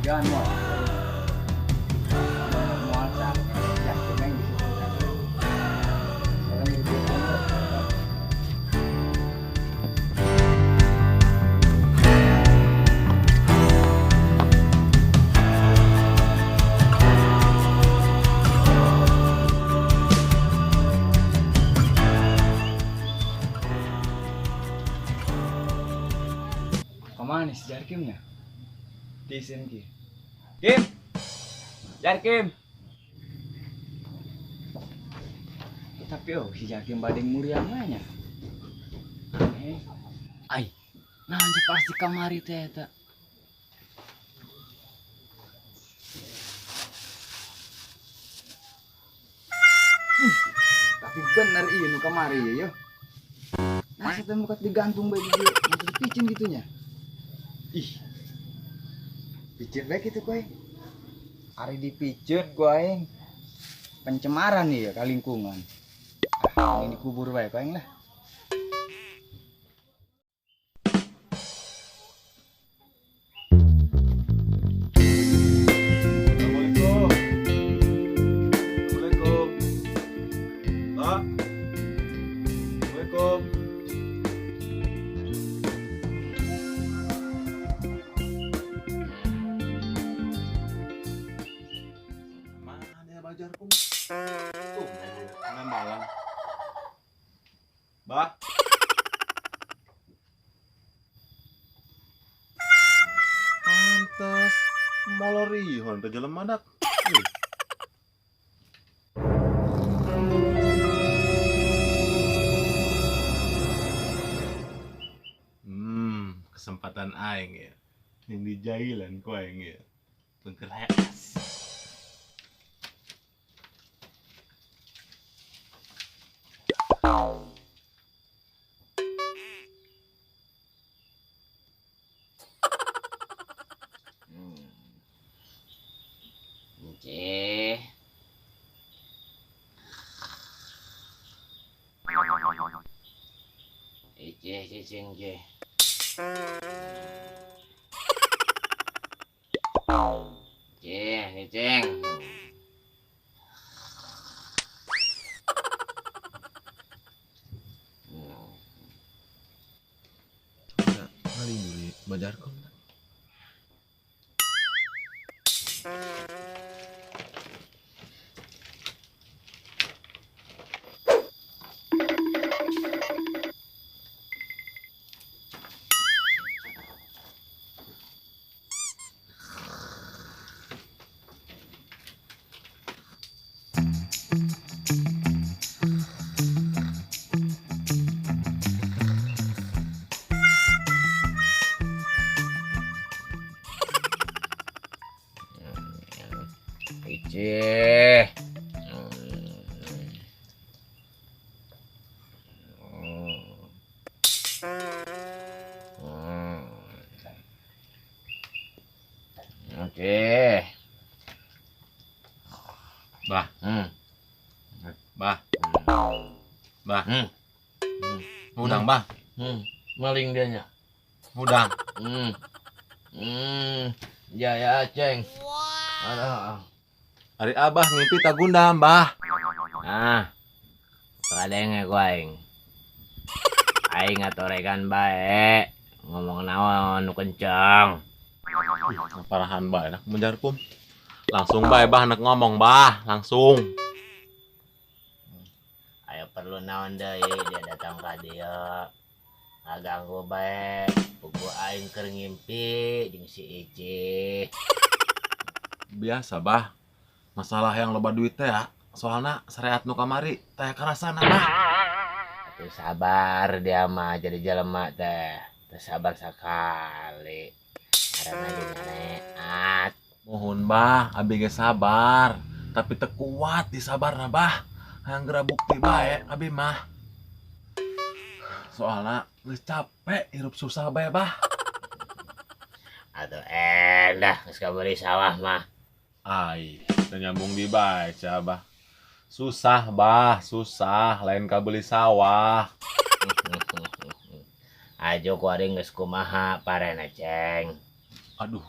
Jangan mau. Mau sak. Ya, main di situ. Sekarang di situ. Kemana si Jarkimnya? Di sini Ki. Kim! Jarkim! Tapi oh si Jarkim badeng muriang nya. Aneh. Ai, nah pasti kamari teh eta. Tapi bener iya nu kamari ya yo. Nah, saya muka digantung bae di dieu, masih dipicin gitunya. Ih. Picin bae kitu koe. Ari dipicin ku aing. Pencemaran nih ya ka lingkungan. Ah, ini dikubur bae ku aing lah. Assalamualaikum. Assalamualaikum. Pak. Assalamualaikum. Mana ya bajarku? Tuh, malam. Bah. Pantes molorihon teh jelema dak. Ih. Kesempatan aing ya. Yang dijailan ku aing ya. Tengker hees. Cih. Icih cicing cih. Cih cicing. Kali beli bajarkom. Icih. Oke. Bah. Bah. Bah. Udang, bah. Maling dianya. Udang. Ya ya, Ceng. Aduh. Ari abah ngimpi tak gundam, bah. Ah. Kadenge ku aing. Aing ngatorekan bae. Ngomong naon nu kencang. Parahan bae nak menjarkum. Langsung bae bah nak ngomong bah, langsung. Ayo perlu naon deui dia datang ka dieu. Ngaganggu bae. Pugu aing keur ngimpi jeung si Icih. Biasa bah. Masalah yang loba duit teh ya. Soalna syariat nu kamari teh karasana bah. Teu sabar dia mah jadi jelema teh. Teu sabar sakali. Karena ge nyareat. Mohon bah, abi ge sabar, tapi teu kuat disabarna bah. Hayang geura bukti bae abi mah. Soalna geus capek hirup susah bae bah. Atuh endah geus kabeuli sawah mah. Ai, teu nyambung di bae sia bah. Susah bah, susah lain kabeli sawah. Ajo ku ari geus kumaha parena ceng. Aduh,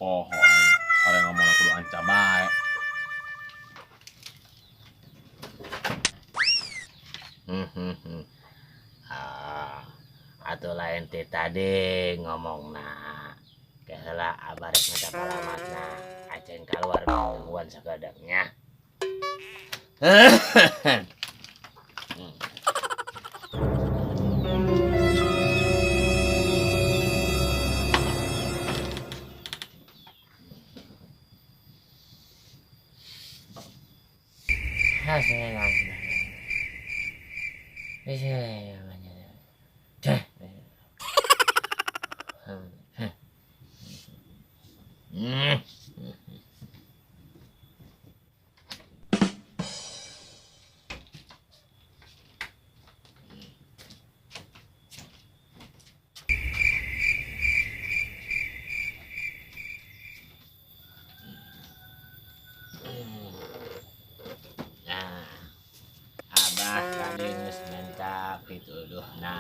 poho aing. Pare ngomong kudu anca bae. Atuh lain ti tadi ngomongna. Keheula abah rek minta palamatna. Aceng kaluar gangguan sagadangnya. Nah, abah tadi geus minta pituduhna.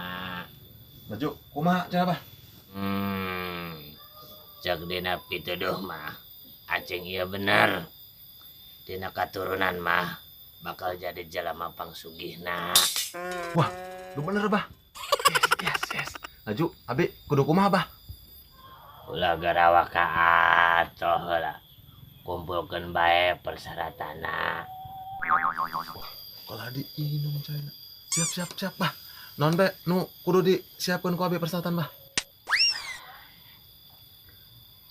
Maju, kumaha cenah bah? Cek dina pituduh mah, aceng ieu bener. Dina katurunan mah bakal jadi jelema pangsugihna. Wah, lu bener bah. Yes, yes, yes. Laju, abi kudu kumaha bah? Ulah garawa ka atoh heula. Kumpulkeun bae persyaratanna. Wah, kalau diinum China. Siap, siap, siap bah. Non be, nu kudu disiapkeun ku abi persyaratan bah.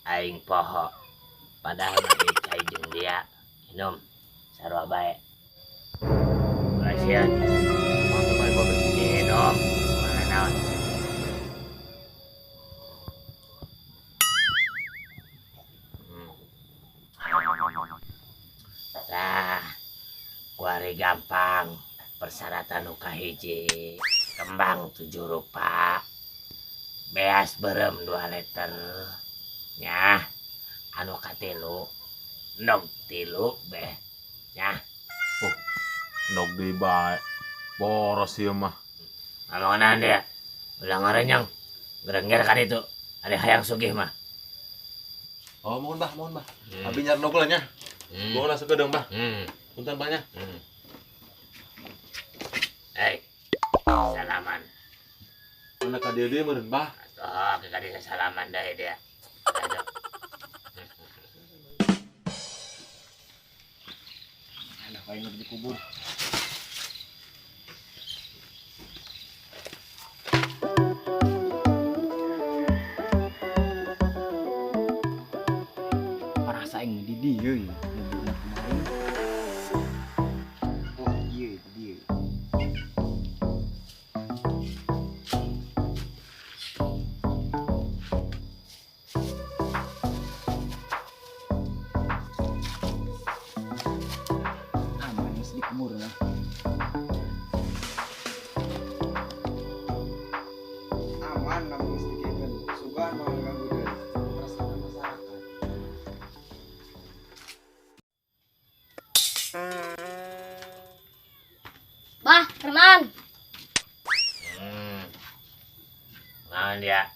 Aing poho. Padahal mah cai jeung dia. Minum sarua bae. Ulah sieun. Mantap bae babe. Minum. Mana naon? Lah, kuari gampang. Persyaratan nu kahiji, kembang 7 rupa, beas berem 2 liter, nyah, anu katilu, nog 3 beh, nyah. Oh, nog di bae, boros ieu mah. Ngomong dia, ulah ngarenyang, gerenger kan itu, ada hayang sugih mah. Oh, mohon bah, mohon bah. Abi nyar nog lah nya. Gua langsung kedeung bah. Punten banyak. Hei, salaman. Mana ka dia dia meureun bah? Atuh, ka dia salaman deui dia. Aduh. Alah, aing nu dikubur. Parasa aing di dieu ieu, nguburna kemarin. Oh, ieu di dieu. Aman geus dikubur lah. Aman lamun geus dikeun. Sugan mah ganggu deui. Meresahkan masyarakat. Bah, kenalan. Naon dia?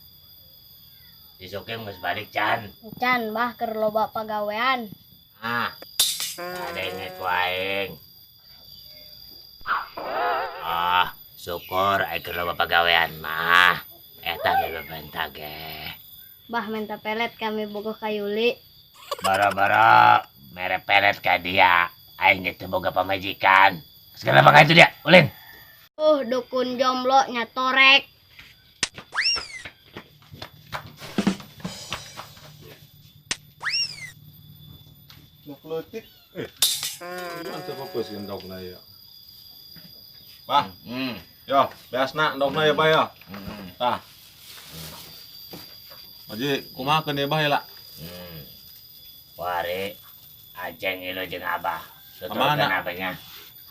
Disukim geus balik can. Can, bah keur loba pagawean. Ah. Adenge ku aing. Ah, syukur aing keur loba pagawean mah. Eta nu bebenta ge. Bah minta pelet kami bogoh ka Yuli. Bara-bara mere pelet ka dia. Aing ge teu boga pamajikan. Segala bangga itu dia, ulin. Dukun jomblo nyatorek. Nok leutik. Mantap apa sih endokna ya? Bah. Yo, beasna endogna ya, Bah ya. Tah. Haji, kumaha keun ieu, Bah ya lah? Wari aceng ilu jeung Abah. Kemana? Tuturkeun abahnya.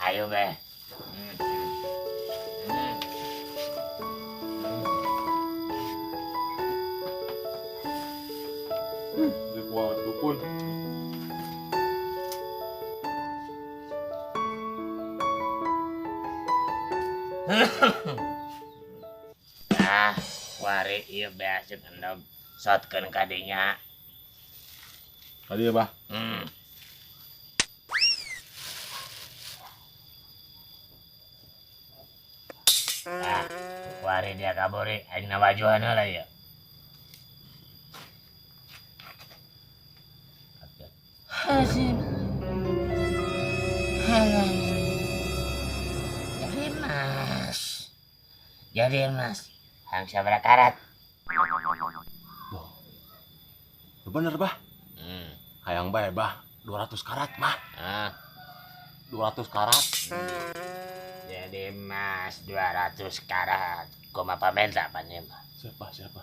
Ayo be. Di kuat dukun. Ah, wari ieu beas jeung endog sotkeun ka dinya. Tadi ya, Bah. Ah, wari dia kaburi aing nawajuhan heula ieu. Jadi mas. Jadi mas. Hang sabaraha karat? Loh. Bener, Bah. Hayang bae, Bah. 200 karat, Bah. Ah. 200 karat. Jadi mas 200 karat. Kumaha pamenta pan ieu mah? Siapa, siapa?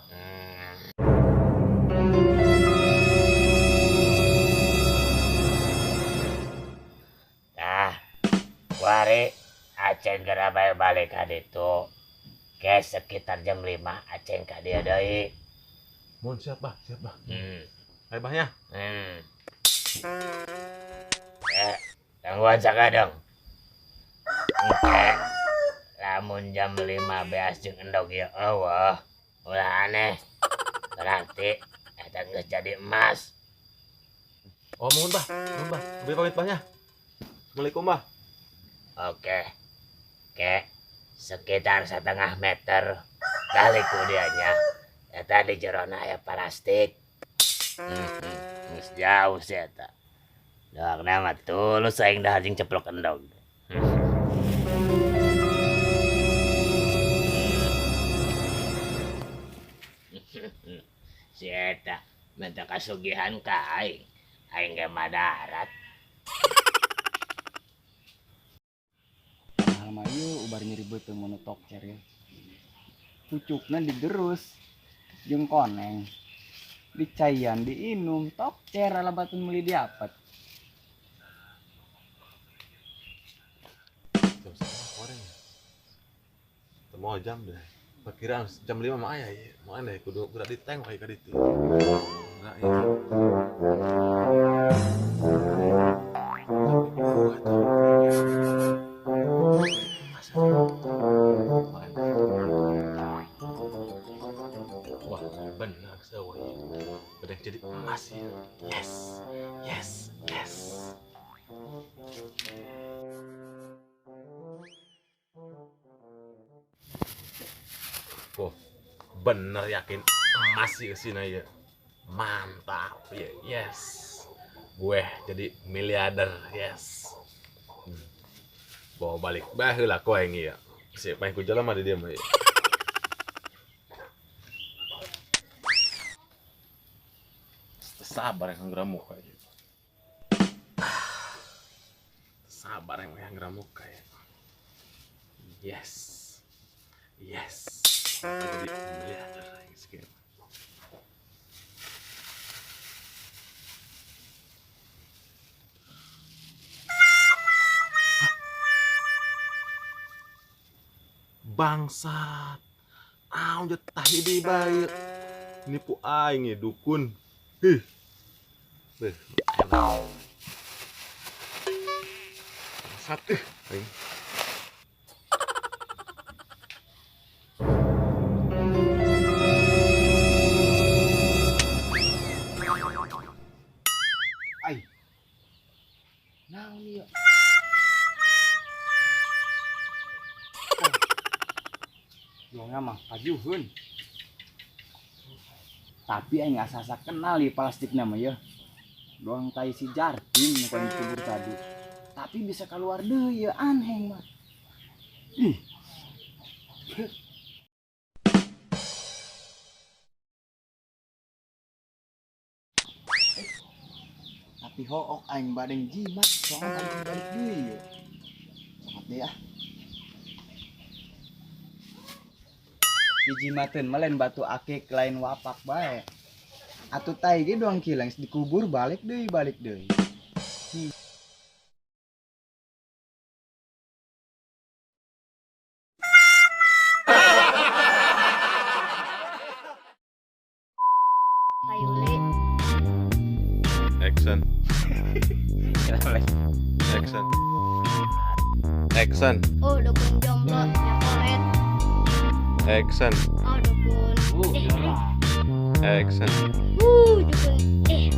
Nah, wari aceng geura bae balik ka ditu. Ke sekitar jam 5 aceng ka dieu deui. Mun siap, Bah, siap, Bah. Ayo, Bah, ya. Gangguan sakadeng. Oke. Lamun jam 5 beas jeung endog ieu eueuh, ulah aneh. Berarti eta geus jadi emas. Oh, mohon, Bah. Mohon, Bah. Abi pamit, Bah, nya. Assalamualaikum, Bah. Oke. Oke. Sekitar setengah meter kali ku dianya. Eta di jerona aya plastik. Geus jauh sih eta. Doakna mah tulus aing dahar jeung ceplok endog. Si eta minta kasugihan ka aing. Aing ge madarat. Padahal mah ieu ubar nyeri beuteung mun tokcer ya. Pucukna digerus jeung koneng. Dicaian diinum tokcer ala batun meuli diapet. Jam setengah goreng ya. Teu jam deh. Perkiraan jam 5 mah aya ieu. Moal deh kudu kudu diteng wae ka ditu. Enggak ya. Wah, benar sewa ya. Udah jadi emas ya. Yes, yes, yes. Oh, bener yakin emas sih kesini ya. Mantap ya, yes. Gue jadi miliarder, yes. Bawa balik baheula ku aing ieu. Sip, main ku jalan mah di dieu mah ieu. Sabar yang ngeramuka ya. Sabar yang ngeramuka ya. Yes. Yes. Jadi miliarder aing sekian. Bangsat. Aung jetah di bae. Nipu aing ya dukun. Ih. Beuh, enak. Bangsat ih aing. Ai. Naon ieu? Doangna mah pajuhun. Tapi aing asa-asa kenal ieu plastikna mah yeuh. Doang tai si Jardim nu kan dikubur tadi. Tapi bisa keluar deui ieu aneh mah. Ih. Tapi hook aing badeng jimat soalnya balik deui ieu. Sokat deui ah. Dijimateun mah lain batu akik, lain wapak bae. Atuh tai ge doang kilang dikubur balik deui, balik deui. Ka Yuli. Action. Action. Action. Oh, dukun jomblo nyatoret. Action. Oh, dukun. Eh, Action. dukun. Eh.